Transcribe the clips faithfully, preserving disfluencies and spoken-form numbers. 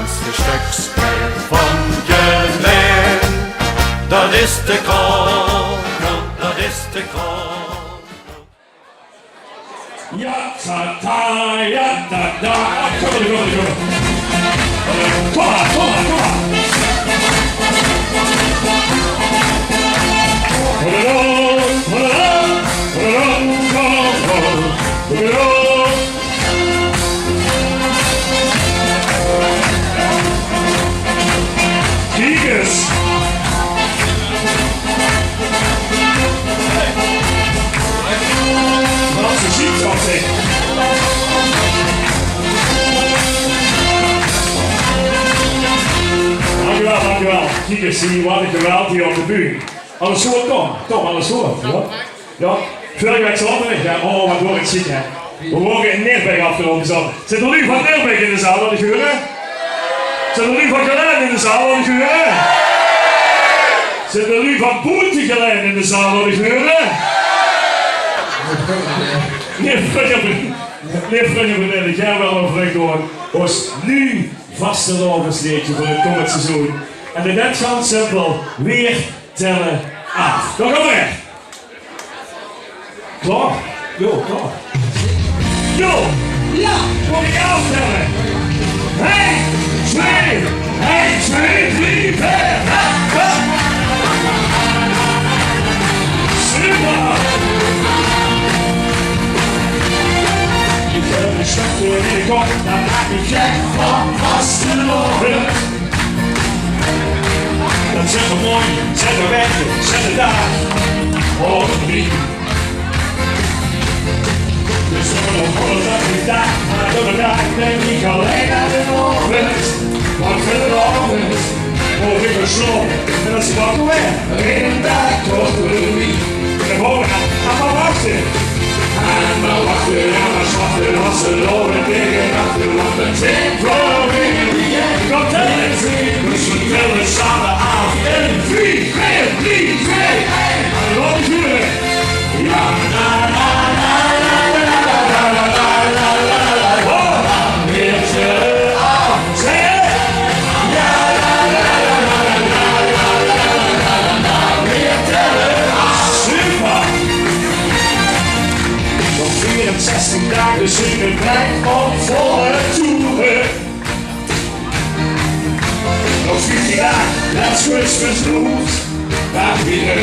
De sjtökske van Jelein, dat is de krokel, dat is de krokel. Ja, ta, ta, ja, ta, ta. Kóm, kóm, kóm. Kóm maar, kóm maar, kóm maar. Kiek ens. Wat ze ziet, wat ze. Dank u wel, dank u wel. Kiek ens, zie, wat een geweld hier op de bühne. Alles good, Tom? Tom, alles good? Ja? Ja? Vörige waek zaoterdig, ja. Oh, wat waor 't sjiek, hè. Veer wore in Neerbeek aafgeloupe zaoterdig. Zit d'r luuj van Neerbeek in de zaal, laot ich hure? Zit d'r luuj van Gelaen in de zaal, laot ich hure? Zit d'r luuj van boete Gelaen in de zaal, laot ich hure? Nae, vrunj, nae, vrunj, ich höb waal ein vrunj gehuurd. Ós nuuj vastelaovesleedje veur 't kómmend seizoen. En det geit gans simpel. Veer tèlle aaf. Dao gaon v'r. Klaor? Jo, klaor. Jo! Ja! Mót ich aaftèlle? Ein, twee, ein, twee, drie, veer. Hup, hup. Super! Ich höb ein sjtökske in de kop, dao raak ich gek van vastelaovend. Det zit d'r mooi, zit d'r witte, zit d'r daag. Oh, wie. Dus nog ein honderdachtig daag, mer door de daag bön ich allein aan de aovend. Want vanaovend mót ich slaope en dan slaope v'r weer. Ein daag toch weer. En dan gaon v'r aan, aan mer wachte. Aan mer wachte, aan mer wachte, vastelaovend taenge achte, want de tien veur weer. Kóm, tèlle. Veer tèlle same aaf. Ein, drie, veer, drie, twee, ein. Laot ich hure. Ja, na, na, na. Oh, veer tèlle aaf. Zèk 't. Ja, na, na, na. Veer tèlle aaf. Super. Nog veerenzestig daag, dus ich bön blij op volle toere. Nog veertien daag, that's Christmas blues. Daag weer.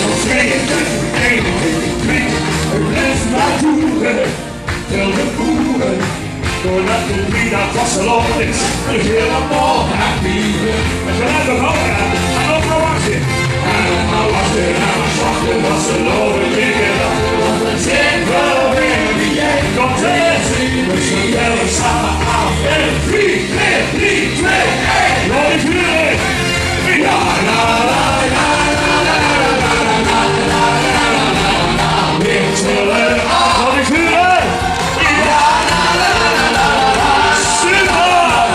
Nog tweeëntwintig, eenentwintig, twintig, 't blief mer doere. Tèl de oere. Doordet 't vandaag vastelaovend is, bön ich hielemaol happy. 't Geluid nog hoger, hè? En dan mer wachte. En dan mer wachte, en dan mer wachte, vastelaovend taenge achte, want de tien veur weer. Kóm, tèlle. Veer tèlle same aaf. Ein, drie, veer, drie, twee, ein. Laot ich hure. Ja, la, la, la. Veer tèlle aaf. Laot ich hure. Ja, la, la, la. Super.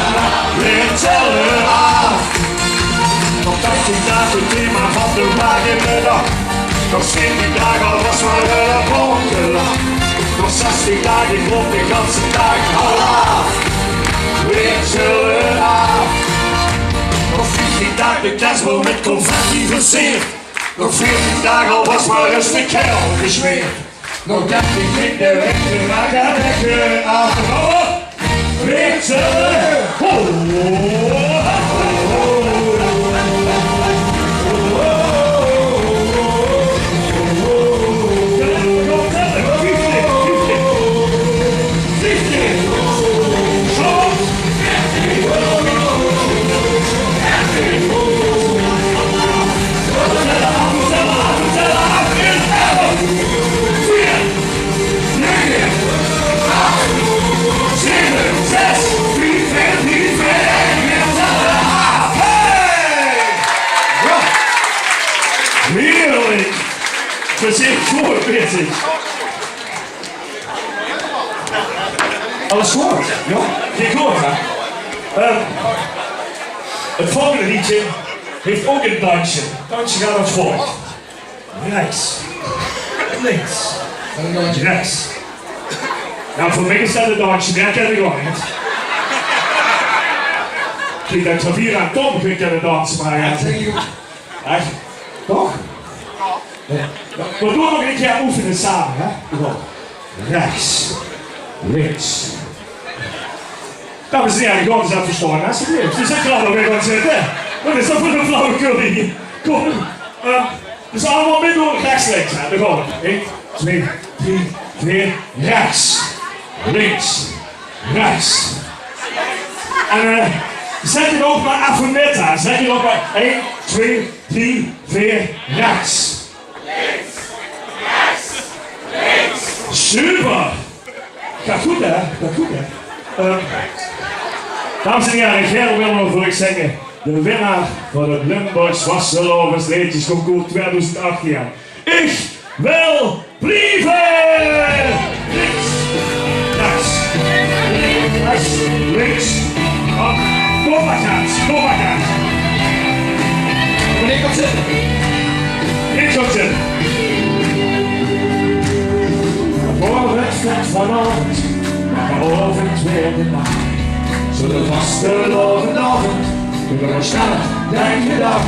Veer tèlle aaf. Nog tachtig daag, 't thema van de wagemiddag. Nog veertien daag, al was mer ein bonte lach. Nog zestig daag, ich loop de ganse daag al aaf. Veer tèlle aaf. Nog veertien daag, de kersboum mit confetti verseerd. Nog veertien daag, al was mer ins de kel gesmeerd. Nog dertig in de waek, de wagemiddag aaf. Kóm op. Veer tèlle. Ho, ho, ho. Heerlijk! Veer zeen good bezig. Alles good? Ja? Geit good, hè? Ehm, 't volgende leedje haet ouch ein dansje. 't Dansje geit es volg. Rechts. Links. Rechts. Jao, veur mich is det ein dansje, det kin ich waal, hè. Kiek, det Xavier aan Tom kunt det danse, mer jao. Ech? Toch? Jao. Mer doon nog ein kier oefene same, hè? Jao. Rechts, links. Dames en hiere, gaon v'r ins effe staon, alsjeblieft. Veer zeen graad alweer gaon zitte. Waat is det veur ein flauwekul hie? Kóm. Ehm, dus allemaol mitdoon, rechts, links, hè. Dao gaon v'r. Ein, twee, drie, veer, rechts. Links. Rechts. En, eh, zèt 't ouch mer effe mit, hè. Zèt 't ouch mer. Ein, twee, drie, veer, rechts. Super! Geit good, hè? Geit good, hè? Eh, dames en hiere, gaer wille v'r veur uch zègke de winnaar van 't Limburgs Vastelaovesleedjesconcours twiedoezend achttien. Ich wil blieve! Links, rechts, rechts, links. Kóm mer, Gans, kóm mer, Gans. Meneer, kóm zitte. Meneer, kóm zitte. Morge is 't vanaovend, de aovend weer de nach. Zoe'n vastelaovend, v'r gaon sjnel, dank de dag.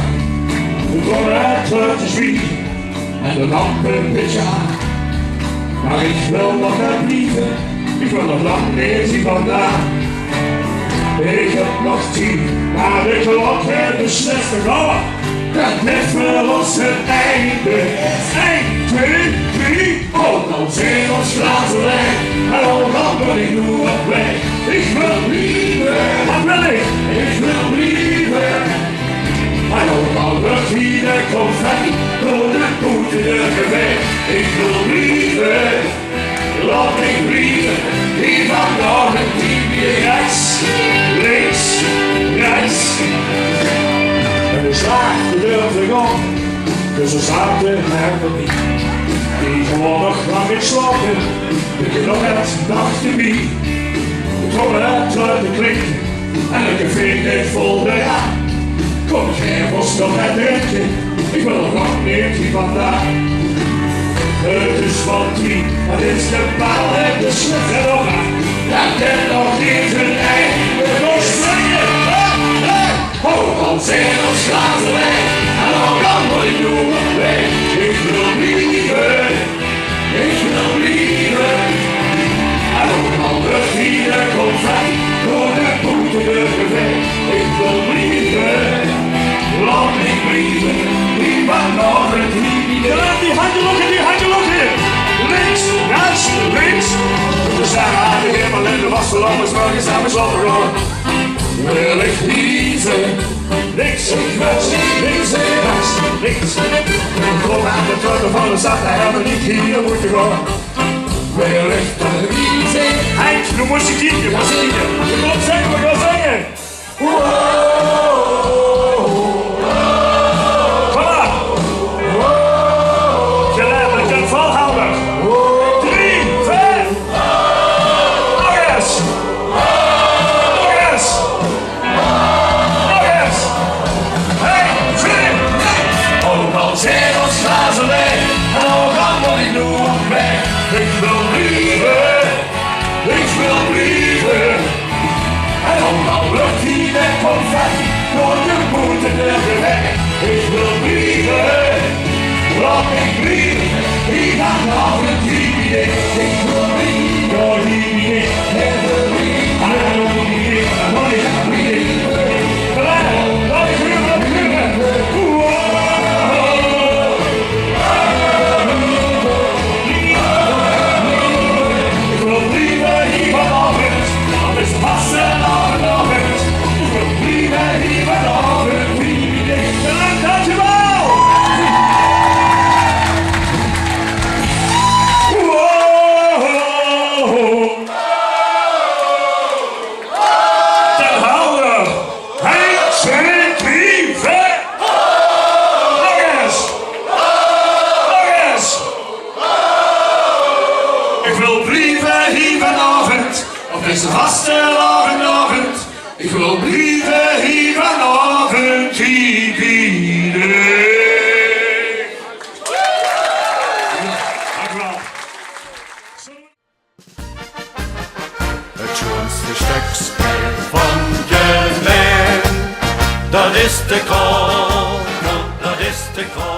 V'r kómme oet de zwier. En de lampe ein bietje aan. Mer ich wil nog waal blieve, ich wil nog lang neet hie vandaan. Ich höb nog tied, mer de klok haet beslist, te gaon. Det is veur ós 't einde. Ein, twee, drie, op, dan zeen ós glaze leeg. En dan wil ich noe op weg. Ich wil blieve, det wil ich. Ich wil blieve. En ouch al wuuert hie de confetti door de boetedeur gevaegd, ich wil blieve. Laot mich blieve, hie vanaovend hie bie de. Rechts, links, rechts. En de slaag, dae dörf ich op, dus v'r zate hie nog neet. Ich gaon nog lang neet slaope, ich höb nog get nachte bie. Kóm, 't luid te klinke. En 't café geit vol d'raan. Kóm, gaef ós nog get drinke. Ich wil nog lang neet hie vandaan. 't Is van twie, 't is de bel en de slot. En nog aan. Det kint nog neet ein einde. Nog zwinger. Hey, hey. Ho, dan zeen ós glaze leeg. En dan kan ich noe op weg. Ich wil blieve. Ich wil blieve. En ouch al wuuert hie de confetti door de boetedeur gevaegd, ich wil blieve. Laot mich blieve. Hie vanaovend hie bie de. Laot die henj omhoeg, die henj omhoeg. Links, rechts, links. V'r zeen hielemaol in de vastelaovesmorge same slaope gegange. Wil ich blieve. Links, rechts, links, rechts, links. Kóm aan de trap van de stad, dao höbbe v'r neet hie mótte gaon. Wil ich blieve. Henk, noe mós se kieke, mós se kieke. Kóm, zing, v'r gaon zinge. Wow. Kóm aan. Wow. Geer höb 't, volhawwe. Drie, veer. Nog ins. Nog ins. Nog ins. Hey, zing. Ouch al zeen ós glaze leeg, en ouch al mót ich noe op weg. Ich wil blieve. Ich wil blieve. En ouch al wuuert hie de confetti door de boetedeur gevaegd, ich wil blieve. Laot mich blieve. Hie vanaovend hie bie de. Ich wil blieve. Hie bie de. Ich wil blieve. Hie bie de. Hie bie de. Klaar. Laot ich hure, laot ich hure. Wow. Ich wil blieve hie vanaovend. 't Is vastelaovend. Ich wil blieve hie vanaovend. Bedank, dankjewel. Wow. Ten Helder. Hein, twee, drie, veer. Nog ins. Nog ins. Ich wil blieve hie vanaovend, op dees vastelaovend. Ich wil blieve hie vanaovend, hie bie de. Dank u wel. Stökske van Jeneer, dat is de kool, dat is de kool.